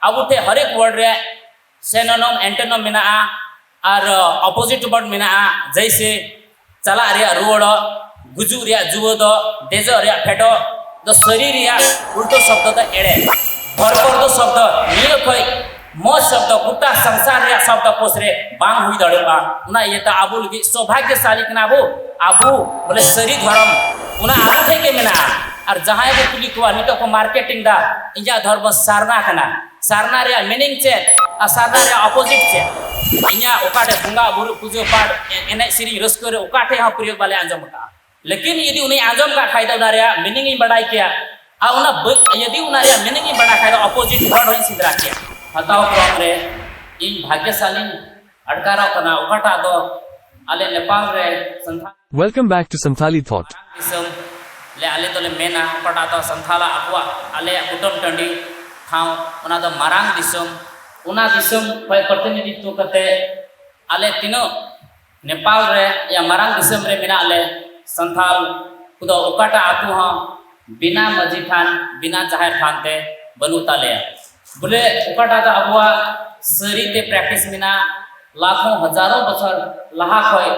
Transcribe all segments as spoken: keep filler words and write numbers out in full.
ᱟᱵᱚ ᱴᱷᱮᱱ ᱦᱟᱨᱮᱠ ᱣᱟᱨᱰ ᱨᱮ ᱥᱮᱱᱚᱱᱚᱢ ᱮᱱᱴᱮᱱᱚᱢ ᱢᱮᱱᱟᱜᱼᱟ, ᱟᱨ ᱚᱯᱳᱡᱤᱴ ᱣᱟᱨᱰ ᱢᱮᱱᱟᱜᱼᱟ, ᱡᱮᱭᱥᱮ ᱪᱟᱞᱟᱜ ᱨᱮᱭᱟᱜ ᱨᱩᱣᱟᱹᱲᱚᱜ, ᱜᱩᱡᱩᱜ ᱨᱮᱭᱟᱜ ᱡᱩᱣᱟᱹ ᱫᱚ, ᱫᱮᱡᱚᱜ ᱨᱮᱭᱟᱜ ᱯᱷᱮᱰᱚᱜ ᱫᱚ, ᱥᱟᱹᱨᱤ ᱨᱮᱭᱟᱜ ᱩᱞᱴᱟᱹ ᱥᱚᱵᱫᱚ ᱫᱚ ᱮᱲᱮ, ᱦᱚᱨ ᱠᱚᱨ ᱫᱚ ᱥᱚᱵᱫᱚ ᱱᱤᱭᱟᱹ ᱠᱷᱚᱡ ᱢᱚᱡᱽ ᱥᱚᱵᱫᱚ ᱜᱚᱴᱟ ᱥᱚᱝᱥᱟᱨ ᱨᱮᱭᱟᱜ ᱥᱚᱵᱫᱚ ᱠᱳᱥ ᱨᱮ ᱵᱟᱝ ᱦᱩᱭ ᱫᱟᱲᱮᱭᱟᱜᱼᱟ᱾ ᱚᱱᱟ ᱤᱭᱟᱹᱛᱮ ᱟᱵᱚ ᱞᱟᱹᱜᱤᱫ ᱥᱳᱵᱷᱟᱜᱭᱚᱥᱟᱞᱤ ᱠᱟᱱᱟ ᱵᱚ ᱟᱵᱚ, ᱵᱚᱞᱮ ᱥᱟᱹᱨᱤ ᱫᱷᱚᱨᱚᱢ ᱚᱱᱟ ᱟᱵᱚ ᱴᱷᱮᱱ ᱜᱮ ᱢᱮᱱᱟᱜᱼᱟ᱾ ᱟᱨ ᱡᱟᱦᱟᱸᱭ ᱵᱚ ᱠᱩᱞᱤ ᱠᱚᱣᱟ, ᱱᱤᱛᱚᱜ ᱠᱚ ᱢᱟᱨᱠᱮᱴᱤᱝ ᱫᱟ, ᱤᱧᱟᱹᱜ ᱫᱷᱚᱨᱢᱚ ᱥᱟᱨᱱᱟ ᱠᱟᱱᱟ, ᱥᱟᱨᱱᱟ ᱨᱮᱭᱟᱜ ᱢᱤᱱᱤᱝ ᱪᱮᱫ ᱟᱨ ᱥᱟᱨᱱᱟ ᱨᱮᱭᱟᱜ ᱚᱯᱳᱡᱤᱴ ᱪᱮᱫ? ᱤᱧᱟᱹᱜ ᱚᱠᱟ ᱴᱷᱮᱡ ᱵᱚᱸᱜᱟ ᱵᱩᱨᱩ ᱯᱩᱡᱟᱹ ᱯᱟᱴ, ᱮ-, ᱮᱱᱮᱡ ᱥᱮᱨᱮᱧ ᱨᱟᱹᱥᱠᱟᱹ ᱨᱮ ᱚᱠᱟ ᱴᱷᱮᱡ ᱦᱚᱸ ᱯᱨᱚᱭᱳᱜ ᱵᱟᱞᱮ ᱟᱸᱡᱚᱢ ᱟᱠᱟᱫᱼᱟ᱾ ᱞᱮᱠᱤᱱ ᱡᱩᱫᱤ ᱩᱱᱤ ᱟᱸᱡᱚᱢ ᱠᱟᱜ ᱠᱷᱟᱡ ᱫᱚ ᱚᱱᱟ ᱨᱮᱭᱟᱜ ᱢᱤᱱᱤᱝ ᱤᱧ ᱵᱟᱰᱟᱭ ᱠᱮᱭᱟ, ᱟᱨ ᱚᱱᱟ ᱵᱟᱹ-, ᱡᱩᱫᱤ ᱚᱱᱟ ᱨᱮᱭᱟᱜ ᱢᱤᱱᱤᱝ ᱤᱧ ᱵᱟᱰᱟᱭ ᱠᱷᱟᱡ ᱫᱚ ᱚᱯᱳᱡᱤᱴ ᱣᱟᱨᱰ ᱦᱚᱸᱧ ᱥᱮᱸᱫᱽᱨᱟ ᱠᱮᱭᱟ᱾ ᱦᱟᱛᱟᱣ ᱠᱚᱢ ᱨᱮ ᱤᱧ ᱵᱷᱟᱜᱽᱭᱚᱥᱟᱞᱤᱧ ᱟᱴᱠᱟᱨᱚᱜ ᱠᱟᱱᱟ, ᱚᱠᱟᱴᱟᱜ ᱫᱚ ᱟᱞᱮ ᱱᱮᱯᱟᱞ ᱨᱮ Santal Welcome back to Santhali Thought. ᱫᱤᱥᱚᱢ ᱞᱮ ᱟᱞᱮ ᱫᱚᱞᱮ ᱢᱮᱱᱟ, ᱚᱠᱟᱴᱟᱜ ᱫᱚ ᱥᱟᱱᱛᱷᱟᱞᱟᱜ ᱟᱠᱚᱣᱟᱜ ᱟᱞᱮᱭᱟᱜ ᱠᱩᱴᱟᱹᱢ ᱴᱟᱺᱰᱤ ᱴᱷᱟᱶ, ᱚᱱᱟ ᱫᱚ ᱢᱟᱨᱟᱝ ᱫᱤᱥᱚᱢ᱾ ᱚᱱᱟ ᱫᱤᱥᱚᱢ ᱠᱷᱚᱱ ᱯᱨᱚᱛᱤᱱᱤᱫᱷᱤᱛᱛᱚ ᱠᱟᱛᱮ ᱟᱞᱮ ᱛᱤᱱᱟᱹᱜ ᱱᱮᱯᱟᱞ ᱨᱮ ᱭᱟ ᱢᱟᱨᱟᱝ ᱫᱤᱥᱚᱢ ᱨᱮ ᱢᱮᱱᱟᱜ ᱞᱮ ᱥᱟᱱᱛᱷᱟᱞ ᱠᱚᱫᱚ ᱚᱠᱟᱴᱟᱜ ᱟᱹᱛᱩ ᱦᱚᱸ ᱵᱤᱱᱟ ᱢᱟᱹᱡᱷᱤ ᱛᱷᱟᱱ, ᱵᱤᱱᱟ ᱡᱟᱦᱮᱨ ᱛᱷᱟᱱ ᱛᱮ ᱵᱟᱹᱱᱩᱜ ᱛᱟᱞᱮᱭᱟ᱾ ᱵᱚᱞᱮ ᱚᱠᱟᱴᱟᱜ ᱫᱚ ᱟᱵᱚᱣᱟᱜ ᱥᱟᱹᱨᱤ ᱛᱮ ᱯᱨᱮᱠᱴᱤᱥ ᱢᱮᱱᱟᱜ, ᱞᱟᱠᱷᱚ ᱦᱟᱡᱟᱨᱚ ᱵᱚᱪᱷᱚᱨ ᱞᱟᱦᱟ ᱠᱷᱚᱱ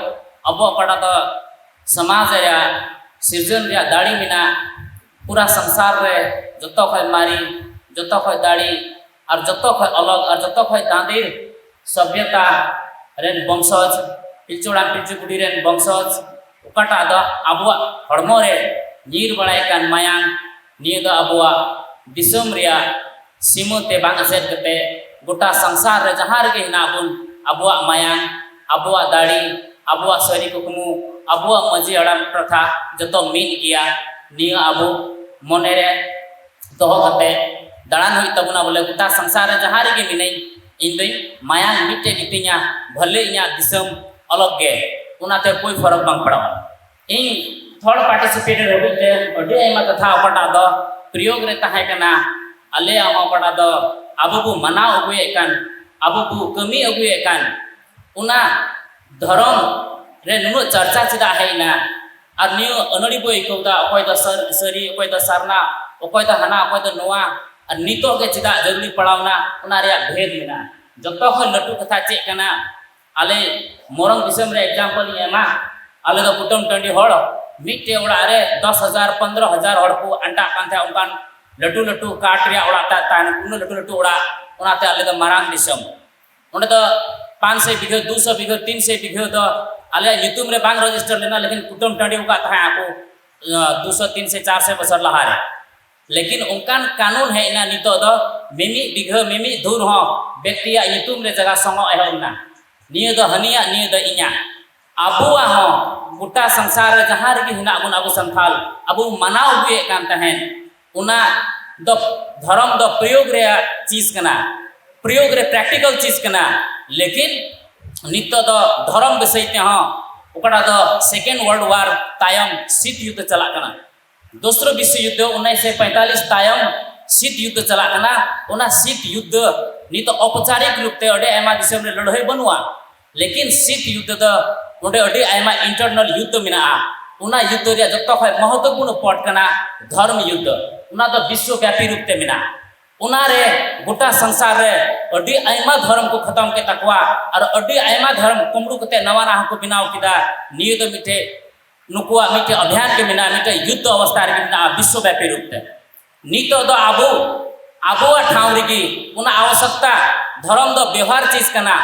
ᱟᱵᱚᱣᱟᱜ ᱚᱠᱟᱴᱟᱜ ᱫᱚ ᱥᱚᱢᱟᱡᱽ ᱨᱮᱭᱟᱜ ᱥᱤᱨᱡᱚᱱ ᱨᱮᱭᱟᱜ ᱫᱟᱲᱮ ᱢᱮᱱᱟᱜ, ᱯᱩᱨᱟ ᱥᱚᱝᱥᱟᱨ ᱨᱮ ᱡᱚᱛᱚ ᱠᱷᱚᱱ ᱢᱟᱨᱮ, ᱡᱚᱛᱚ ᱠᱷᱚᱱ ᱫᱟᱲᱮ ᱟᱨ ᱡᱚᱛᱚ ᱠᱷᱚᱱ ᱚᱞᱚᱜ ᱟᱨ ᱡᱚᱛᱚ ᱠᱷᱚᱱ ᱫᱟᱸᱫᱮ ᱥᱚᱵᱷᱭᱚᱛᱟ ᱨᱮᱱ ᱵᱚᱝᱥᱚᱡᱽ, ᱯᱤᱞᱪᱩ ᱦᱟᱲᱟᱢ ᱯᱤᱞᱪᱩ ᱵᱩᱰᱷᱤ ᱨᱮᱱ ᱵᱚᱝᱥᱚᱡᱽ, ᱚᱠᱟᱴᱟᱜ ᱫᱚ ᱟᱵᱚᱣᱟᱜ ᱦᱚᱲᱢᱚ ᱨᱮ ᱧᱤᱨ ᱵᱟᱲᱟᱭ ᱠᱟᱱ ᱢᱟᱭᱟᱝ, ᱱᱤᱭᱟᱹ ᱫᱚ ᱟᱵᱚᱣᱟᱜ ᱫᱤᱥᱚᱢ ᱨᱮᱭᱟᱜ ᱥᱤᱢᱟᱹ ᱛᱮ ᱵᱟᱝ ᱮᱥᱮᱫ ᱠᱟᱛᱮ, ᱜᱚᱴᱟ ᱥᱚᱝᱥᱟᱨ ᱨᱮ ᱡᱟᱦᱟᱸ ᱨᱮᱜᱮ ᱦᱮᱱᱟᱜ ᱵᱚᱱ, ᱟᱵᱚᱣᱟᱜ ᱢᱟᱭᱟᱝ, ᱟᱵᱚᱣᱟᱜ ᱫᱟᱲᱮ, ᱟᱵᱚᱣᱟᱜ ᱥᱟᱹᱨᱤ ᱠᱩᱠᱢᱩ, ᱟᱵᱚᱣᱟᱜ ᱢᱟᱹᱡᱷᱤ ᱦᱟᱲᱟᱢ ᱠᱟᱛᱷᱟ ᱡᱚᱛᱚ ᱢᱤᱫ ᱜᱮᱭᱟ᱾ ᱱᱤᱭᱟᱹ ᱟᱵᱚ ᱢᱚᱱᱮ ᱨᱮ ᱫᱚᱦᱚ ᱠᱟᱛᱮ ᱫᱟᱬᱟᱱ ᱦᱩᱭᱩᱜ ᱛᱟᱵᱚᱱᱟ᱾ ᱵᱚᱞᱮ ᱜᱚᱴᱟ ᱥᱚᱝᱥᱟᱨ ᱨᱮ ᱡᱟᱦᱟᱸ ᱨᱮᱜᱮ ᱢᱤᱱᱟᱹᱧ, ᱤᱧ ᱫᱚᱧ ᱢᱟᱭᱟᱝ ᱢᱤᱫᱴᱮᱡ ᱜᱮᱛᱤᱧᱟ, ᱵᱷᱟᱹᱞᱟᱹᱭ ᱤᱧᱟᱹᱜ ᱫᱤᱥᱚᱢ ᱚᱞᱚᱜ ᱜᱮ, ᱚᱱᱟᱛᱮ ᱠᱳᱭ ᱯᱷᱚᱨᱚᱠ ᱵᱟᱝ ᱯᱟᱲᱟᱜᱼᱟ᱾ ᱤᱧ ᱛᱷᱚᱲ ᱯᱟᱨᱴᱤᱥᱤᱯᱮᱴ ᱦᱟᱹᱵᱤᱡ ᱛᱮ ᱟᱹᱰᱤ ᱟᱭᱢᱟ ᱠᱟᱛᱷᱟ ᱚᱠᱟᱴᱟᱜ ᱫᱚ ᱯᱨᱚᱭᱳᱜᱽ ᱨᱮ ᱛᱟᱦᱮᱸ ᱠᱟᱱᱟ, ᱟᱞᱮᱭᱟᱜ ᱦᱚᱸ ᱚᱠᱟᱴᱟᱜ ᱫᱚ ᱟᱵᱚ ᱵᱚ ᱢᱟᱱᱟᱣ ᱟᱹᱜᱩᱭᱮᱫ ᱠᱟᱱ, ᱟᱵᱚ ᱵᱚ ᱠᱟᱹᱢᱤ ᱟᱹᱜᱩᱭᱮᱫ ᱠᱟᱱ, ᱚᱱᱟ ᱫᱷᱚᱨᱚᱢ ᱨᱮ ᱱᱩᱱᱟᱹᱜ ᱪᱟᱨᱪᱟ ᱪᱮᱫᱟᱜ ᱦᱮᱡ ᱮᱱᱟ? ᱟᱨ ᱱᱤᱭᱟᱹ ᱟᱹᱱᱟᱹᱲᱤ ᱵᱚ ᱟᱹᱭᱠᱟᱹᱣ ᱮᱫᱟ, ᱚᱠᱚᱭ ᱫᱚ ᱥᱟᱹᱨ-, ᱥᱟᱹᱨᱤ, ᱚᱠᱚᱭ ᱫᱚ ᱥᱟᱨᱱᱟ, ᱚᱠᱚᱭ ᱫᱚ ᱦᱟᱱᱟ, ᱚᱠᱚᱭ ᱫᱚ ᱱᱚᱣᱟ᱾ ᱟᱨ ᱱᱤᱛᱚᱜ ᱜᱮ ᱪᱮᱫᱟᱜ ᱡᱟᱹᱨᱩᱲᱤ ᱯᱟᱲᱟᱣᱱᱟ, ᱚᱱᱟ ᱨᱮᱭᱟᱜ ᱵᱷᱮᱫᱽ ᱢᱮᱱᱟᱜᱼᱟ᱾ ᱡᱚᱛᱚ ᱠᱷᱚᱱ ᱞᱟᱹᱴᱩ ᱠᱟᱛᱷᱟ ᱪᱮᱫ ᱠᱟᱱᱟ? ᱟᱞᱮ ᱢᱚᱨᱚᱝ ᱫᱤᱥᱚᱢ ᱨᱮ example ᱤᱧ ᱮᱢᱟ᱾ ᱟᱞᱮ ᱫᱚ ᱠᱩᱴᱟᱹᱢ ᱴᱟᱺᱰᱤ ᱦᱚᱲ, ᱢᱤᱫᱴᱮᱡ ᱚᱲᱟᱜ ᱨᱮ ᱫᱚᱥ ᱦᱟᱡᱟᱨ, ᱯᱚᱱᱫᱽᱨᱚ ᱦᱟᱡᱟᱨ ᱦᱚᱲ ᱠᱚ ᱟᱱᱴᱟᱜ ᱠᱟᱱ ᱛᱟᱦᱮᱸᱫ᱾ ᱚᱱᱠᱟᱱ ᱞᱟᱹᱴᱩ ᱞᱟᱹᱴᱩ ᱠᱟᱴ ᱨᱮᱭᱟᱜ ᱚᱲᱟᱜ ᱛᱟ-, ᱛᱟᱦᱮᱱ, ᱩᱱᱟᱹᱜ ᱞᱟᱹᱴᱩ ᱞᱟᱹᱴᱩ ᱚᱲᱟᱜ, ᱚᱱᱟᱛᱮ ᱟᱞᱮ ᱫᱚ ᱢᱟᱨᱟᱝ ᱫᱤᱥᱚᱢ᱾ ᱚᱸᱰᱮ ᱫᱚ ᱯᱟᱸᱪ ᱥᱚ ᱵᱤᱜᱷᱟᱹ, ᱫᱩ ᱥᱚ ᱵᱤᱜᱷᱟᱹ, ᱛᱤᱱ ᱥᱚ ᱵᱤᱜᱷᱟᱹ ᱫᱚ ᱟᱞᱮᱭᱟᱜ ᱧᱩᱛᱩᱢ ᱨᱮ ᱵᱟᱝ register ᱞᱮᱱᱟ, ᱞᱮᱠᱤᱱ ᱠᱩᱴᱟᱹᱢ ᱴᱟᱺᱰᱤ ᱟᱠᱟᱫ ᱛᱟᱦᱮᱸᱫ ᱟᱠᱚ, ᱟᱸ, ᱫᱩ ᱥᱚ, ᱛᱤᱱ ᱥᱚ, ᱪᱟᱨ ᱥᱚ ᱵᱚᱪᱷᱚᱨ ᱞᱟᱦᱟᱨᱮ᱾ ᱞᱮᱠᱤᱱ ᱚᱱᱠᱟᱱ ᱠᱟᱹᱱᱩᱱ ᱦᱮᱡ ᱮᱱᱟ, ᱱᱤᱛᱚᱜ ᱫᱚ ᱢᱤᱢᱤᱫ ᱵᱤᱜᱷᱟᱹ, ᱢᱤᱢᱤᱫ ᱫᱷᱩᱨ ᱦᱚᱸ ᱵᱮᱠᱛᱤᱭᱟᱜ ᱧᱩᱛᱩᱢ ᱨᱮ ᱡᱟᱭᱜᱟ ᱥᱚᱝᱚᱜ ᱮᱦᱚᱵ ᱮᱱᱟ᱾ ᱱᱤᱭᱟᱹ ᱫᱚ ᱦᱟᱹᱱᱤᱭᱟᱜ, ᱱᱤᱭᱟᱹ ᱫᱚ ᱤᱧᱟᱜ᱾ ᱟᱵᱚᱣᱟᱜ ᱦᱚᱸ ᱜᱚᱴᱟ ᱥᱚᱝᱥᱟᱨ ᱨᱮ ᱡᱟᱦᱟᱸ ᱨᱮᱜᱮ ᱦᱮᱱᱟᱜ ᱵᱚᱱ, ᱟᱵᱚ ᱥᱟᱱᱛᱟᱞ, ᱟᱵᱚ ᱢᱟᱱᱟᱣ ᱟᱹᱜᱩᱭᱮᱫ ᱠᱟᱱ ᱛᱟᱦᱮᱸᱫ, ᱚᱱᱟ ᱫᱚ ᱫᱷᱚᱨᱚᱢ ᱫᱚ ᱯᱨᱚᱭᱳᱜᱽ ᱨᱮᱭᱟᱜ ᱪᱤᱡᱽ ᱠᱟᱱᱟ, ᱯᱨᱚᱭᱳᱜᱽ ᱨᱮ practical ᱪᱤᱡᱽ ᱠᱟᱱᱟ᱾ ᱞᱮᱠᱤᱱ ᱱᱤᱛᱚᱜ ᱫᱚ ᱫᱷᱚᱨᱚᱢ ᱵᱤᱥᱚᱭ ᱛᱮᱦᱚᱸ, ᱚᱠᱟᱴᱟᱜ ᱫᱚ Second World War ᱛᱟᱭᱚᱢ ᱥᱤᱛ ᱭᱩᱫᱽᱫᱷᱚ ᱪᱟᱞᱟᱜ ᱠᱟᱱᱟ, ᱫᱩᱥᱨᱚ ᱵᱤᱥᱥᱚ ᱭᱩᱫᱽᱫᱷᱚ ᱩᱱᱤᱥᱥᱚ ᱯᱚᱸᱭᱛᱟᱞᱤᱥ ᱛᱟᱭᱚᱢ ᱥᱤᱛ ᱭᱩᱫᱽᱫᱷᱚ ᱪᱟᱞᱟᱜ ᱠᱟᱱᱟ᱾ ᱚᱱᱟ ᱥᱤᱛ ᱭᱩᱫᱽᱫᱷᱚ ᱱᱤᱛᱚᱜ ᱚᱯᱚᱪᱟᱨᱤᱠ ᱨᱩᱯ ᱛᱮ ᱟᱹᱰᱤ ᱟᱭᱢᱟ ᱫᱤᱥᱚᱢ ᱨᱮ ᱞᱟᱹᱲᱦᱟᱹᱭ ᱵᱟᱹᱱᱩᱜᱼᱟ, ᱞᱮᱠᱤᱱ ᱥᱤᱛ ᱭᱩᱫᱽᱫᱷᱚ ᱫᱚ ᱚᱸᱰᱮ ᱟᱹᱰᱤ ᱟᱭᱢᱟ internal ᱭᱩᱫᱽᱫᱷᱚ ᱢᱮᱱᱟᱜᱼᱟ᱾ ᱚᱱᱟ ᱭᱩᱫᱽᱫᱷᱚ ᱨᱮᱭᱟᱜ ᱡᱚᱛᱚ ᱠᱷᱚᱱ ᱢᱚᱦᱚᱛᱚᱯᱩᱨᱱᱚ part ᱠᱟᱱᱟ ᱫᱷᱚᱨᱢ ᱭᱩᱫᱽᱫᱷᱚ᱾ ᱚᱱᱟ ᱫᱚ ᱵᱤᱥᱥᱚ ᱵᱮᱯᱤ ᱨᱩᱯ ᱛᱮ ᱢᱮᱱᱟᱜᱼᱟ᱾ ᱚᱱᱟ ᱨᱮ ᱜᱚᱴᱟ ᱥᱚᱝᱥᱟᱨ ᱨᱮ ᱟᱹᱰᱤ ᱟᱭᱢᱟ ᱫᱷᱚᱨᱚᱢ ᱠᱚ ᱠᱷᱚᱛᱚᱢ ᱠᱮᱫ ᱛᱟᱠᱚᱣᱟ ᱟᱨ ᱟᱹᱰᱤ ᱟᱭᱢᱟ ᱫᱷᱚᱨᱚᱢ ᱠᱩᱢᱵᱽᱲᱩ ᱠᱟᱛᱮ ᱱᱟᱣᱟ ᱱᱟᱣᱟ ᱠᱚ ᱵᱮᱱᱟᱣ ᱠᱮᱫᱟ᱾ ᱱᱤᱭᱟᱹ ᱫᱚ ᱢᱤᱫᱴᱮᱡ ᱱᱩᱠᱩᱣᱟᱜ ᱢᱤᱫᱴᱮᱡ ᱚᱵᱷᱤᱭᱟᱱ ᱜᱮ ᱢᱮᱱᱟᱜᱼᱟ, ᱢᱤᱫᱴᱮᱡ ᱭᱩᱫᱽᱫᱷᱚ ᱚᱵᱚᱥᱛᱷᱟ ᱨᱮᱜᱮ ᱢᱮᱱᱟᱜᱼᱟ ᱵᱤᱥᱥᱚ ᱵᱮᱯᱤ ᱨᱩᱯ ᱛᱮ᱾ ᱱᱤᱛᱚᱜ ᱫᱚ ᱟᱵᱚ, ᱟᱵᱚᱣᱟᱜ ᱴᱷᱟᱶ ᱨᱮᱜᱮ ᱚᱱᱟ ᱟᱵᱚᱥᱚᱠᱛᱟ, ᱫᱷᱚᱨᱚᱢ ᱫᱚ ᱵᱮᱣᱦᱟᱨ ᱪᱤᱡᱽ ᱠᱟᱱᱟ,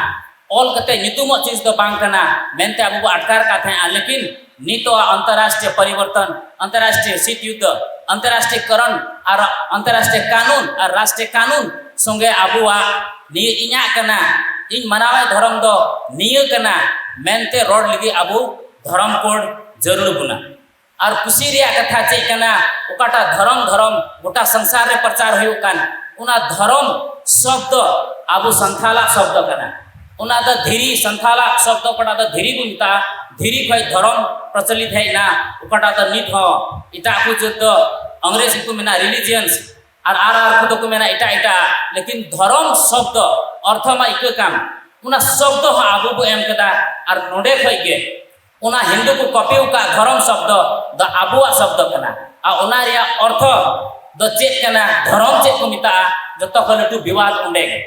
ᱚᱞ ᱠᱟᱛᱮ ᱧᱩᱛᱩᱢᱚᱜ ᱪᱤᱡᱽ ᱫᱚ ᱵᱟᱝ ᱠᱟᱱᱟ ᱢᱮᱱᱛᱮ ᱟᱵᱚ ᱵᱚ ᱟᱴᱠᱟᱨ ᱠᱟᱱ ᱛᱟᱦᱮᱸᱜᱼᱟ᱾ ᱞᱮᱠᱤᱱ ᱱᱤᱛᱚᱜ ᱚᱱᱛᱚᱨᱨᱟᱥᱴᱨᱤᱭᱚ ᱯᱚᱨᱤᱵᱚᱨᱛᱚᱱ, ᱚᱱᱛᱚᱨᱨᱟᱥᱴᱨᱤᱭᱚ ᱥᱤᱛ ᱭᱩᱫᱽᱫᱷᱚ, ᱚᱱᱛᱚᱨᱨᱟᱥᱴᱨᱤᱭᱚ ᱠᱚᱨᱚᱱ ᱟᱨ ᱚᱱᱛᱚᱨᱨᱟᱥᱴᱨᱤᱭᱚ ᱠᱟᱹᱱᱩᱱ ᱟᱨ ᱨᱟᱥᱴᱨᱤᱭᱚ ᱠᱟᱹᱱᱩᱱ ᱥᱚᱸᱜᱮ ᱟᱵᱚᱣᱟᱜ ᱱᱤᱭᱟᱹ ᱤᱧᱟᱜ ᱠᱟᱱᱟ, ᱤᱧ ᱢᱟᱱᱟᱣᱮᱫ ᱫᱷᱚᱨᱚᱢ ᱫᱚ ᱱᱤᱭᱟᱹ ᱠᱟᱱᱟ ᱢᱮᱱᱛᱮ ᱨᱚᱲ ᱞᱟᱹᱜᱤᱫ ᱟᱵᱚ ᱫᱷᱚᱨᱚᱢ code ᱡᱟᱹᱨᱩᱲ ᱵᱚᱱᱟ᱾ ᱟᱨ ᱠᱩᱥᱤ ᱨᱮᱭᱟᱜ ᱠᱟᱛᱷᱟ ᱪᱮᱫ ᱠᱟᱱᱟ? ᱚᱠᱟᱴᱟᱜ ᱫᱷᱚᱨᱚᱢ, ᱫᱷᱚᱨᱚᱢ ᱜᱚᱴᱟ ᱥᱚᱝᱥᱟᱨ ᱨᱮ ᱯᱨᱚᱪᱟᱨ ᱦᱩᱭᱩᱜ ᱠᱟᱱ, ᱚᱱᱟ ᱫᱷᱚᱨᱚᱢ ᱥᱚᱵᱫᱚ ᱟᱵᱚ ᱥᱟᱱᱛᱷᱟᱞᱟᱜ ᱥᱚᱵᱫᱚ ᱠᱟᱱᱟ᱾ ᱚᱱᱟ ᱫᱚ ᱫᱷᱤᱨᱤ, ᱥᱟᱱᱛᱷᱟᱞᱟᱜ ᱥᱚᱵᱫᱚ ᱚᱠᱟᱴᱟᱜ ᱫᱚ ᱫᱷᱤᱨᱤ ᱵᱚᱱ ᱢᱮᱛᱟᱜᱼᱟ, ᱫᱷᱤᱨᱤ ᱠᱷᱚᱱ ᱫᱷᱚᱨᱚᱢ ᱯᱨᱚᱪᱚᱞᱤᱛ ᱦᱮᱡ ᱮᱱᱟ᱾ ᱚᱠᱟᱴᱟᱜ ᱫᱚ ᱱᱤᱛ ᱦᱚᱸ ᱮᱴᱟᱜ ᱠᱚ ᱡᱟᱹᱛ ᱫᱚ ᱤᱝᱨᱮᱡᱤ ᱠᱚ ᱢᱮᱱᱟ religions, ᱟᱨ ᱟᱨ ᱟᱨ ᱠᱚᱫᱚ ᱠᱚ ᱢᱮᱱᱟ ᱮᱴᱟᱜ ᱮᱴᱟᱜ, ᱞᱮᱠᱤᱱ ᱫᱷᱚᱨᱚᱢ ᱥᱚᱵᱫᱚ ᱚᱨᱛᱷᱚ ᱢᱟ ᱤᱠᱟᱹ ᱠᱟᱱ, ᱚᱱᱟ ᱥᱚᱵᱫᱚ ᱦᱚᱸ ᱟᱵᱚ ᱵᱚ ᱮᱢ ᱠᱟᱫᱟ᱾ ᱟᱨ ᱱᱚᱰᱮ ᱠᱷᱚᱡ ᱜᱮ ᱚᱱᱟ ᱦᱤᱱᱫᱩ ᱠᱚ ᱠᱚᱯᱤ ᱟᱠᱟᱫ ᱫᱷᱚᱨᱚᱢ ᱥᱚᱵᱫᱚ ᱫᱚ ᱟᱵᱚᱣᱟᱜ ᱥᱚᱵᱫᱚ ᱠᱟᱱᱟ᱾ ᱟᱨ ᱚᱱᱟ ᱨᱮᱭᱟᱜ ᱚᱨᱛᱷᱚ ᱫᱚ ᱪᱮᱫ ᱠᱟᱱᱟ, ᱫᱷᱚᱨᱚᱢ ᱪᱮᱫ ᱠᱚ ᱢᱮᱛᱟᱜᱼᱟ, ᱡᱚᱛᱚ ᱠᱷᱚᱱ ᱞᱟᱹᱴᱩ ᱵᱤᱵᱟᱫ ᱚᱸᱰᱮ ᱜᱮ᱾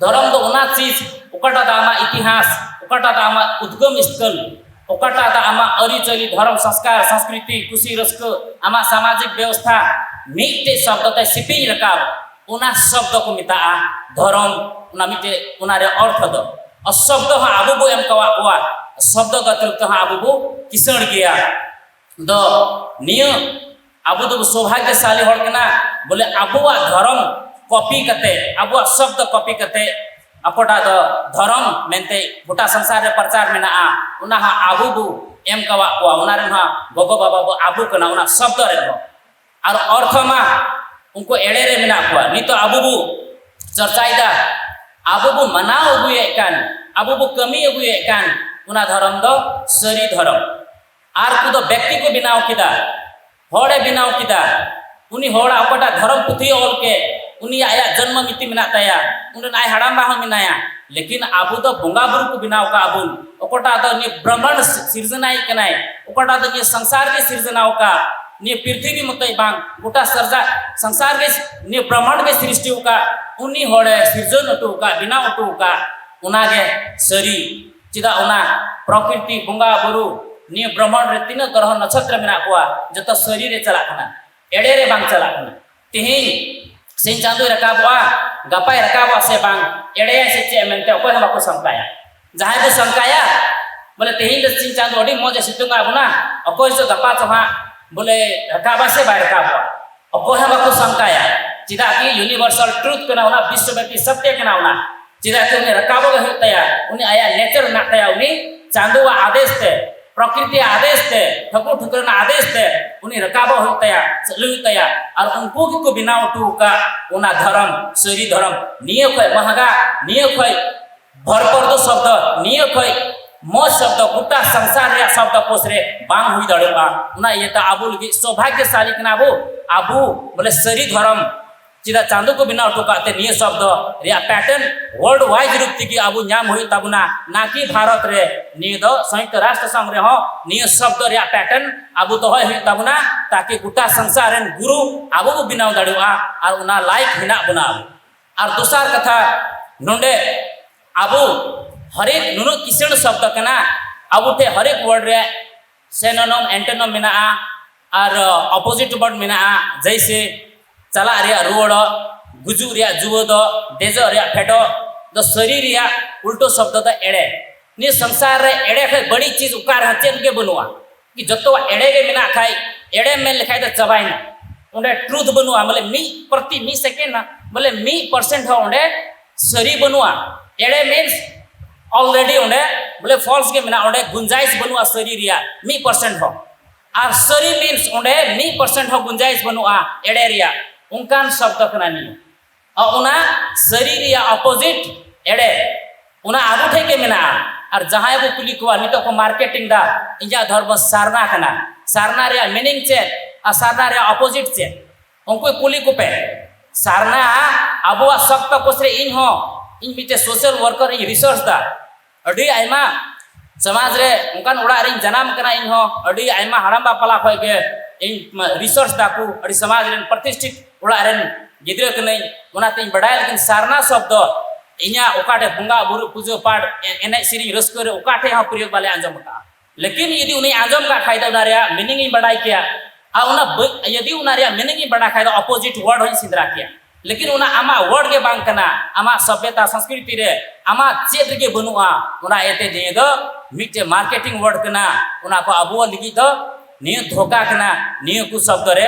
ᱫᱷᱚᱨᱚᱢ ᱫᱚ ᱚᱱᱟ ᱪᱤᱡᱽ, ᱚᱠᱟᱴᱟᱜ ᱫᱚ ᱟᱢᱟᱜ ᱤᱛᱤᱦᱟᱥ, ᱚᱠᱟᱴᱟᱜ ᱫᱚ ᱟᱢᱟᱜ ᱩᱫᱽᱜᱚᱢ ᱥᱛᱷᱚᱞ, ᱚᱠᱟᱴᱟᱜ ᱫᱚ ᱟᱢᱟᱜ ᱟᱹᱨᱤᱪᱟᱹᱞᱤ, ᱫᱷᱚᱨᱚᱢ ᱥᱚᱝᱥᱠᱟᱨ, ᱥᱚᱝᱥᱠᱨᱤᱛᱤ, ᱠᱩᱥᱤ ᱨᱟᱹᱥᱠᱟᱹ, ᱟᱢᱟᱜ ᱥᱟᱢᱟᱡᱤᱠ ᱵᱮᱵᱚᱥᱛᱷᱟ ᱢᱤᱫᱴᱮᱡ ᱥᱚᱵᱫᱚ ᱛᱮ ᱥᱤᱯᱤᱧ ᱨᱟᱠᱟᱵ, ᱚᱱᱟ ᱥᱚᱵᱫᱚ ᱠᱚ ᱢᱮᱛᱟᱜᱼᱟ ᱫᱷᱚᱨᱚᱢ᱾ ᱚᱱᱟ ᱢᱤᱫᱴᱮᱡ, ᱚᱱᱟ ᱨᱮᱭᱟᱜ ᱚᱨᱛᱷᱚ ᱫᱚ, ᱚᱥᱚᱵᱫᱚ ᱦᱚᱸ ᱟᱵᱚ ᱵᱚ ᱮᱢ ᱠᱟᱣᱟᱫ ᱠᱚᱣᱟ, ᱥᱚᱵᱫᱚ ᱜᱟᱛᱨᱩᱯ ᱛᱮᱦᱚᱸ ᱟᱵᱚ ᱵᱚ ᱠᱤᱥᱟᱹᱬ ᱜᱮᱭᱟ᱾ ᱫᱚ ᱱᱤᱭᱟᱹ ᱟᱵᱚ ᱫᱚ ᱥᱳᱵᱷᱟᱜᱭᱚᱥᱟᱞᱤ ᱦᱚᱲ ᱠᱟᱱᱟ, ᱵᱚᱞᱮ ᱟᱵᱚᱣᱟᱜ ᱫᱷᱚᱨᱚᱢ ᱠᱚᱯᱤ ᱠᱟᱛᱮ, ᱟᱵᱚᱣᱟᱜ ᱥᱚᱵᱫᱚ ᱠᱚᱯᱤ ᱠᱟᱛᱮ, ᱚᱠᱟᱴᱟᱜ ᱫᱚ ᱫᱷᱚᱨᱚᱢ ᱢᱮᱱᱛᱮ ᱜᱚᱴᱟ ᱥᱚᱝᱥᱟᱨ ᱨᱮ ᱯᱨᱚᱪᱟᱨ ᱢᱮᱱᱟᱜᱼᱟ, ᱚᱱᱟ ᱦᱚᱸ ᱟᱵᱚ ᱵᱚ ᱮᱢ ᱠᱟᱣᱟᱫ ᱠᱚᱣᱟ᱾ ᱚᱱᱟ ᱨᱮᱱ ᱦᱚᱸ ᱜᱚᱜᱚ ᱵᱟᱵᱟ ᱵᱚ ᱟᱵᱚ ᱠᱟᱱᱟ, ᱚᱱᱟ ᱥᱚᱵᱫᱚ ᱨᱮᱱ ᱦᱚᱸ᱾ ᱟᱨ ᱚᱨᱛᱷᱚ ᱢᱟ ᱩᱱᱠᱩ ᱮᱲᱮ ᱨᱮ ᱢᱮᱱᱟᱜ ᱠᱚᱣᱟ᱾ ᱱᱤᱛᱚᱜ ᱟᱵᱚ ᱵᱚ ᱪᱚᱨᱪᱟᱭᱮᱫᱟ, ᱟᱵᱚ ᱵᱚ ᱢᱟᱱᱟᱣ ᱟᱹᱜᱩᱭᱮᱫ ᱠᱟᱱ, ᱟᱵᱚ ᱵᱚ ᱠᱟᱹᱢᱤ ᱟᱹᱜᱩᱭᱮᱫ ᱠᱟᱱ, ᱚᱱᱟ ᱫᱷᱚᱨᱚᱢ ᱫᱚ ᱥᱟᱹᱨᱤ ᱫᱷᱚᱨᱚᱢ᱾ ᱟᱨ ᱠᱚᱫᱚ ᱵᱮᱠᱛᱤ ᱠᱚ ᱵᱮᱱᱟᱣ ᱠᱮᱫᱟ, ᱦᱚᱲᱮ ᱵᱮᱱᱟᱣ ᱠᱮᱫᱟ᱾ ᱩᱱᱤ ᱦᱚᱲᱟᱜ ᱚᱠᱟᱴᱟᱜ ᱫᱷᱚᱨᱚᱢ ᱯᱩᱛᱷᱤᱭ ᱚᱞ ᱠᱮᱫ, ᱩᱱᱤᱭᱟᱜ ᱟᱭᱟᱜ ᱡᱚᱱᱢᱚ ᱢᱤᱛᱤ ᱢᱮᱱᱟᱜ ᱛᱟᱭᱟ, ᱩᱱᱤ ᱨᱮᱱ ᱟᱡ ᱦᱟᱲᱟᱢᱵᱟ ᱦᱚᱸ ᱢᱮᱱᱟᱭᱟ᱾ ᱞᱮᱠᱤᱱ ᱟᱵᱚ ᱫᱚ ᱵᱚᱸᱜᱟ ᱵᱩᱨᱩ ᱠᱚ ᱵᱮᱱᱟᱣ ᱠᱟᱜ ᱵᱚᱱ, ᱚᱠᱟᱴᱟᱜ ᱫᱚ ᱱᱤᱭᱟᱹ ᱵᱨᱟᱦᱢᱚᱸᱰ ᱥᱤᱨᱡᱚᱱᱟᱭᱤᱡ ᱠᱟᱱᱟᱭ, ᱚᱠᱟᱴᱟᱜ ᱫᱚ ᱱᱤᱭᱟᱹ ᱥᱚᱝᱥᱟᱨ ᱜᱮ ᱥᱤᱨᱡᱚᱱᱟᱣ ᱠᱟᱜ, ᱱᱤᱭᱟᱹ ᱯᱨᱤᱛᱷᱤᱵᱤ ᱢᱚᱛᱚᱡ ᱵᱟᱝ, ᱜᱚᱴᱟ ᱥᱟᱨᱡᱟ ᱥᱚᱝᱥᱟᱨ ᱜᱮ, ᱱᱤᱭᱟᱹ ᱵᱨᱟᱦᱢᱚᱸᱰ ᱜᱮ ᱥᱨᱤᱥᱴᱤ ᱟᱠᱟᱫ, ᱩᱱᱤ ᱦᱚᱲᱮ ᱥᱤᱨᱡᱚᱱ ᱦᱚᱴᱚ ᱟᱠᱟᱫ, ᱵᱮᱱᱟᱣ ᱦᱚᱴᱚ ᱟᱠᱟᱫ, ᱚᱱᱟᱜᱮ ᱥᱟᱹᱨᱤ᱾ ᱪᱮᱫᱟᱜ ᱚᱱᱟ ᱯᱨᱚᱠᱨᱤᱛᱤ, ᱵᱚᱸᱜᱟ ᱵᱩᱨᱩ, ᱱᱤᱭᱟᱹ ᱵᱨᱟᱦᱢᱚᱸᱰ ᱨᱮ ᱛᱤᱱᱟᱹᱜ ᱜᱨᱚᱦᱚ ᱱᱚᱪᱷᱚᱛᱨᱚ ᱢᱮᱱᱟᱜ ᱠᱚᱣᱟ, ᱡᱚᱛᱚ ᱥᱟᱹᱨᱤ ᱨᱮ ᱪᱟᱞᱟᱜ ᱠᱟᱱᱟ, ᱮᱲᱮ ᱨᱮ ᱵᱟᱝ ᱪᱟᱞᱟᱜ ᱠᱟᱱᱟ᱾ ᱛᱮᱦᱮᱧ ᱥᱤᱧ ᱪᱟᱸᱫᱚᱭ ᱨᱟᱠᱟᱵᱚᱜᱼᱟ, ᱜᱟᱯᱟᱭ ᱨᱟᱠᱟᱵᱚᱜᱼᱟ ᱥᱮ ᱵᱟᱝ, ᱮᱲᱮᱭᱟᱭ ᱥᱮ ᱪᱮᱫ ᱢᱮᱱᱛᱮ ᱚᱠᱚᱭ ᱦᱚᱸ ᱵᱟᱠᱚ ᱥᱚᱝᱠᱟᱭᱟ᱾ ᱡᱟᱦᱟᱸᱭ ᱠᱚ ᱥᱚᱝᱠᱟᱭᱟ, ᱵᱚᱞᱮ ᱛᱮᱦᱮᱧ ᱫᱚ ᱥᱤᱧ ᱪᱟᱸᱫᱚ ᱟᱹᱰᱤ ᱢᱚᱡᱽ ᱮ ᱥᱤᱛᱩᱝ ᱟᱵᱚᱱᱟ, ᱚᱠᱚᱭ ᱪᱚ ᱜᱟᱯᱟ ᱪᱚ ᱦᱟᱸᱜ ᱵᱚᱞᱮ ᱨᱟᱠᱟᱵᱟ ᱥᱮ ᱵᱟᱭ ᱨᱟᱠᱟᱵᱚᱜᱼᱟ, ᱚᱠᱚᱭ ᱦᱚᱸ ᱵᱟᱠᱚ ᱥᱚᱝᱠᱟᱭᱟ᱾ ᱪᱮᱫᱟᱜ ᱠᱤ ᱤᱭᱩᱱᱤᱵᱷᱟᱨᱥᱟᱞ ᱴᱨᱩᱛᱷ ᱠᱟᱱᱟ, ᱚᱱᱟ ᱵᱤᱥᱥᱚᱵᱮᱯᱤ ᱥᱚᱛᱭᱚ ᱠᱟᱱᱟ, ᱚᱱᱟ ᱪᱮᱫᱟᱜ ᱠᱤ ᱩᱱᱤ ᱨᱟᱠᱟᱵᱚᱜ ᱜᱮ ᱦᱩᱭᱩᱜ ᱛᱟᱭᱟ, ᱩᱱᱤ ᱟᱭᱟᱜ ᱱᱮᱪᱟᱨ ᱢᱮᱱᱟᱜ ᱛᱟᱭᱟ, ᱩᱱᱤ ᱪᱟᱸᱫᱚᱣᱟᱜ ᱟᱫᱮᱥ ᱛᱮ, ᱯᱨᱚᱠᱨᱤᱛᱤᱭᱟᱜ ᱟᱫᱮᱥ ᱛᱮ, ᱴᱷᱟᱹᱠᱩᱨ ᱴᱷᱟᱹᱠᱨᱟᱹᱱᱟᱜ ᱟᱫᱮᱥ ᱛᱮ ᱩᱱᱤ ᱨᱟᱠᱟᱵᱚᱜ ᱦᱩᱭᱩᱜ ᱛᱟᱭᱟ, ᱪᱟᱹᱞᱩ ᱦᱩᱭᱩᱜ ᱛᱟᱭᱟ᱾ ᱟᱨ ᱩᱱᱠᱩ ᱜᱮᱠᱚ ᱵᱮᱱᱟᱣ ᱦᱚᱴᱚ ᱟᱠᱟᱫ ᱚᱱᱟ ᱫᱷᱚᱨᱚᱢ, ᱥᱟᱹᱨᱤ ᱫᱷᱚᱨᱚᱢ᱾ ᱱᱤᱭᱟᱹ ᱠᱷᱚᱡ ᱢᱟᱦᱟᱜᱟ, ᱱᱤᱭᱟᱹ ᱠᱷᱚᱡ ᱵᱷᱚᱨᱯᱚᱨᱫᱚ ᱥᱚᱵᱫᱚ, ᱱᱤᱭᱟᱹ ᱠᱷᱚᱡ ᱢᱚᱡᱽ ᱥᱚᱵᱫᱚ ᱜᱚᱴᱟ ᱥᱚᱝᱥᱟᱨ ᱨᱮᱭᱟᱜ ᱥᱚᱵᱫᱚ ᱠᱳᱥ ᱨᱮ ᱵᱟᱝ ᱦᱩᱭ ᱫᱟᱲᱮᱭᱟᱜᱼᱟ᱾ ᱚᱱᱟ ᱤᱭᱟᱹᱛᱮ ᱟᱵᱚ ᱞᱟᱹᱜᱤᱫ ᱥᱳᱵᱷᱟᱜᱭᱚᱥᱟᱞᱤ ᱠᱟᱱᱟ ᱵᱚ, ᱟᱵᱚ ᱵᱚᱞᱮ ᱥᱟᱹᱨᱤ ᱫᱷᱚᱨᱚᱢ ᱪᱮᱫᱟᱜ ᱪᱟᱸᱫᱚ ᱠᱚ ᱵᱮᱱᱟᱣ ᱦᱚᱴᱚ ᱠᱟᱜ ᱛᱮ ᱱᱤᱭᱟᱹ ᱥᱚᱵᱫᱚ ᱨᱮᱭᱟᱜ ᱯᱮᱴᱟᱨᱱ ᱣᱟᱨᱞᱰ ᱣᱟᱭᱤᱰ ᱨᱩᱯ ᱛᱮᱜᱮ ᱟᱵᱚ ᱧᱟᱢ ᱦᱩᱭᱩᱜ ᱛᱟᱵᱚᱱᱟ, ᱱᱟ ᱠᱤ ᱵᱷᱟᱨᱚᱛ ᱨᱮ᱾ ᱱᱤᱭᱟᱹ ᱫᱚ ᱥᱚᱝᱭᱩᱠᱛᱚ ᱨᱟᱥᱴᱨ ᱥᱚᱝᱜᱷ ᱨᱮᱦᱚᱸ ᱱᱤᱭᱟᱹ ᱥᱚᱵᱫᱚ ᱨᱮᱭᱟᱜ ᱯᱮᱴᱟᱨᱱ ᱟᱵᱚ ᱫᱚᱦᱚᱭ ᱦᱩᱭᱩᱜ ᱛᱟᱵᱚᱱᱟ, ᱛᱟᱠᱤ ᱜᱚᱴᱟ ᱥᱚᱝᱥᱟᱨ ᱨᱮᱱ ᱜᱩᱨᱩ ᱟᱵᱚ ᱵᱚ ᱵᱮᱱᱟᱣ ᱫᱟᱲᱮᱭᱟᱜᱼᱟ ᱟᱨ ᱚᱱᱟ ᱞᱟᱭᱤᱠ ᱦᱮᱱᱟᱜ ᱵᱚᱱᱟ ᱟᱵᱚ᱾ ᱟᱨ ᱫᱚᱥᱟᱨ ᱠᱟᱛᱷᱟ, ᱱᱚᱰᱮ ᱟᱵᱚ ᱦᱟᱨᱮᱠ ᱱᱩᱱᱟᱹᱜ ᱠᱤᱥᱟᱹᱬ ᱥᱚᱵᱫᱚ ᱠᱟᱱᱟ, ᱟᱵᱚ ᱴᱷᱮᱱ ᱦᱟᱨᱮᱠ ᱣᱟᱨᱰ ᱨᱮ ᱥᱮᱱᱚᱱᱚᱢ, ᱮᱱᱴᱚᱱᱚᱢ ᱢᱮᱱᱟᱜᱼᱟ ᱟᱨ ᱚᱯᱳᱡᱤᱴ ᱣᱟᱨᱰ ᱢᱮᱱᱟᱜᱼᱟ, ᱡᱮᱭᱥᱮ ᱪᱟᱞᱟᱜ ᱨᱮᱭᱟᱜ ᱨᱩᱣᱟᱹᱲᱚᱜ, ᱜᱩᱡᱩᱜ ᱨᱮᱭᱟᱜ ᱡᱩᱣᱟᱹᱫᱚᱜ, ᱫᱮᱡᱚᱜ ᱨᱮᱭᱟᱜ ᱯᱷᱮᱰᱚᱜ ᱫᱚ ᱥᱟᱹᱨᱤ ᱨᱮᱭᱟᱜ ᱩᱞᱴᱟᱹ ᱥᱚᱵᱫᱚ ᱫᱚ ᱮᱲᱮ᱾ ᱱᱤᱭᱟᱹ ᱥᱚᱝᱥᱟᱨ ᱨᱮ ᱮᱲᱮ ᱠᱷᱚᱱ ᱵᱟᱹᱲᱤᱡ ᱪᱤᱡᱽ ᱚᱠᱟ ᱨᱮᱦᱚᱸ ᱪᱮᱫ ᱜᱮ ᱵᱟᱹᱱᱩᱜᱼᱟ᱾ ᱠᱤ ᱡᱚᱛᱚᱣᱟᱜ ᱮᱲᱮ ᱜᱮ ᱢᱮᱱᱟᱜ ᱠᱷᱟᱡ, ᱮᱲᱮ ᱢᱮᱱ ᱞᱮᱠᱷᱟᱡ ᱫᱚ ᱪᱟᱵᱟᱭᱮᱱᱟ᱾ ᱚᱸᱰᱮ ᱴᱨᱩᱛᱷ ᱵᱟᱹᱱᱩᱜᱼᱟ, ᱵᱚᱞᱮ ᱢᱤᱫ ᱯᱨᱚᱛᱤ ᱢᱤᱫ ᱥᱮᱠᱮᱱᱰ ᱵᱚᱞᱮ ᱢᱤᱫ ᱯᱟᱨᱥᱮᱱᱴ ᱦᱚᱸ ᱚᱸᱰᱮ ᱥᱟᱹᱨᱤ ᱵᱟᱹᱱᱩᱜᱼᱟ᱾ ᱮᱲᱮ ᱢᱤᱱᱥ ᱚᱞᱨᱮᱰᱤ ᱚᱸᱰᱮ ᱵᱚᱞᱮ ᱯᱷᱚᱞᱥ ᱜᱮ ᱢᱮᱱᱟᱜᱼᱟ, ᱚᱸᱰᱮ ᱜᱩᱱᱡᱟᱭᱤᱥ ᱵᱟᱹᱱᱩᱜᱼᱟ ᱥᱟᱹᱨᱤ ᱨᱮᱭᱟᱜ ᱢᱤᱫ ᱯᱟᱨᱥᱮᱱᱴ ᱦᱚᱸ᱾ ᱟᱨ ᱥᱟᱹᱨᱤ ᱢᱤᱱᱥ ᱚᱸᱰᱮ ᱢᱤᱫ ᱯᱟᱨᱥᱮᱱᱴ ᱦᱚᱸ ᱜᱩᱱᱡᱟᱭᱤᱥ ᱵᱟᱹᱱᱩᱜᱼᱟ ᱮᱲᱮ ᱨᱮᱭᱟᱜ, ᱚᱱᱠᱟᱱ ᱥᱚᱵᱫᱚ ᱠᱟᱱᱟ ᱱᱤᱭᱟᱹ᱾ ᱟᱨ ᱚᱱᱟ ᱥᱟᱹᱨᱤ ᱨᱮᱭᱟᱜ ᱚᱯᱳᱡᱤᱴ ᱮᱲᱮ, ᱚᱱᱟ ᱟᱵᱚ ᱴᱷᱮᱱ ᱜᱮ ᱢᱮᱱᱟᱜᱼᱟ᱾ ᱟᱨ ᱡᱟᱦᱟᱸᱭ ᱵᱚ ᱠᱩᱞᱤ ᱠᱚᱣᱟ, ᱱᱤᱛᱚᱜ ᱠᱚ ᱢᱟᱨᱠᱮᱴᱤᱝ ᱫᱟ, ᱤᱧᱟᱹᱜ ᱫᱷᱚᱨᱢᱚ ᱥᱟᱨᱱᱟ ᱠᱟᱱᱟ, ᱥᱟᱨᱱᱟ ᱨᱮᱭᱟᱜ ᱢᱤᱱᱤᱝ ᱪᱮᱫ ᱟᱨ ᱥᱟᱨᱱᱟ ᱨᱮᱭᱟᱜ ᱚᱯᱳᱡᱤᱴ ᱪᱮᱫ? ᱩᱱᱠᱩ ᱠᱩᱞᱤ ᱠᱚᱯᱮ᱾ ᱥᱟᱨᱱᱟ ᱟᱵᱚᱣᱟᱜ ᱥᱚᱠᱛᱚ ᱠᱳᱥ ᱨᱮ ᱤᱧ ᱦᱚᱸ, ᱤᱧ ᱢᱤᱫᱴᱮᱡ ᱥᱳᱥᱟᱞ ᱣᱟᱨᱠᱟᱨ ᱤᱧ ᱨᱤᱥᱟᱨᱪ ᱫᱟ᱾ ᱟᱹᱰᱤ ᱟᱭᱢᱟ ᱥᱚᱢᱟᱡᱽ ᱨᱮ ᱚᱱᱠᱟᱱ ᱚᱲᱟᱜ ᱨᱤᱧ ᱡᱟᱱᱟᱢ ᱠᱟᱱᱟ, ᱤᱧ ᱦᱚᱸ ᱟᱹᱰᱤ ᱟᱭᱢᱟ ᱦᱟᱲᱟᱢ ᱵᱟᱯᱞᱟ ᱠᱷᱚᱡ ᱜᱮ ᱤᱧ ᱨᱤᱥᱟᱨᱪ ᱫᱟᱠᱚ, ᱟᱹᱰᱤ ᱥᱚᱢᱟᱡᱽ ᱨᱮᱱ ᱯᱨᱚᱛᱤᱥᱴᱷᱤᱛ ᱚᱲᱟᱜ ᱨᱮᱱ ᱜᱤᱫᱽᱨᱟᱹ ᱠᱟᱹᱱᱟᱹᱧ, ᱚᱱᱟᱛᱮᱧ ᱵᱟᱰᱟᱭᱟ᱾ ᱞᱮᱠᱤᱱ ᱥᱟᱨᱱᱟ ᱥᱚᱵᱫᱚ ᱤᱧᱟᱹᱜ ᱚᱠᱟ ᱴᱷᱮᱡ ᱵᱚᱸᱜᱟ ᱵᱩᱨᱩ ᱯᱩᱡᱟᱹ ᱯᱟᱴ, ᱮ-, ᱮᱱᱮᱡ ᱥᱮᱨᱮᱧ ᱨᱟᱹᱥᱠᱟᱹ ᱨᱮ ᱚᱠᱟ ᱴᱷᱮᱡ ᱦᱚᱸ ᱯᱨᱚᱭᱳᱜ ᱵᱟᱞᱮ ᱟᱸᱡᱚᱢ ᱟᱠᱟᱫᱼᱟ᱾ ᱞᱮᱠᱤᱱ ᱡᱩᱫᱤ ᱩᱱᱤ ᱟᱸᱡᱚᱢ ᱠᱟᱜ ᱠᱷᱟᱡ ᱫᱚ ᱚᱱᱟ ᱨᱮᱭᱟᱜ ᱢᱤᱱᱤᱝ ᱤᱧ ᱵᱟᱰᱟᱭ ᱠᱮᱭᱟ, ᱟᱨ ᱚᱱᱟ ᱵᱟᱹ-, ᱡᱩᱫᱤ ᱚᱱᱟ ᱨᱮᱭᱟᱜ ᱢᱤᱱᱤᱝ ᱤᱧ ᱵᱟᱰᱟᱭ ᱠᱷᱟᱡ ᱫᱚ ᱚᱯᱳᱡᱤᱴ ᱣᱟᱨᱰ ᱦᱚᱸᱧ ᱥᱮᱸᱫᱽᱨᱟ ᱠᱮᱭᱟ᱾ ᱞᱮᱠᱤᱱ ᱚᱱᱟ ᱟᱢᱟᱜ ᱣᱟᱨᱰ ᱜᱮ ᱵᱟᱝ ᱠᱟᱱᱟ, ᱟᱢᱟᱜ ᱥᱚᱵᱷᱭᱚᱛᱟ ᱥᱚᱝᱥᱠᱨᱤᱛᱤ ᱨᱮ ᱟᱢᱟᱜ ᱪᱮᱫ ᱨᱮᱜᱮ ᱵᱟᱹᱱᱩᱜᱼᱟ᱾ ᱚᱱᱟ ᱤᱭᱟᱹᱛᱮ ᱱᱤᱭᱟᱹ ᱫᱚ ᱢᱤᱫᱴᱮᱡ ᱢᱟᱨᱠᱮᱴᱤᱝ ᱣᱟᱨᱰ ᱠᱟᱱᱟ, ᱚᱱᱟ ᱠᱚ ᱟᱵᱚ ᱞᱟᱹᱜᱤᱫ ᱫᱚ ᱱᱤᱭᱟᱹ ᱫᱷᱳᱠᱟ ᱠᱟᱱᱟ᱾ ᱱᱤᱭᱟᱹ ᱠᱚ ᱥᱚᱵᱫᱚ ᱨᱮ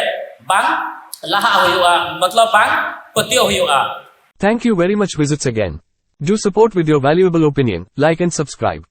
ᱵᱟᱝ ᱞᱟᱦᱟᱜ ᱦᱩᱭᱩᱜᱼᱟ, ᱢᱚᱛᱞᱚᱵ ᱵᱟᱝ ᱯᱟᱹᱛᱭᱟᱹᱣ ᱦᱩᱭᱩᱜᱼᱟ᱾ Thank you very much. Visits again. Do support with your valuable opinion, like and subscribe.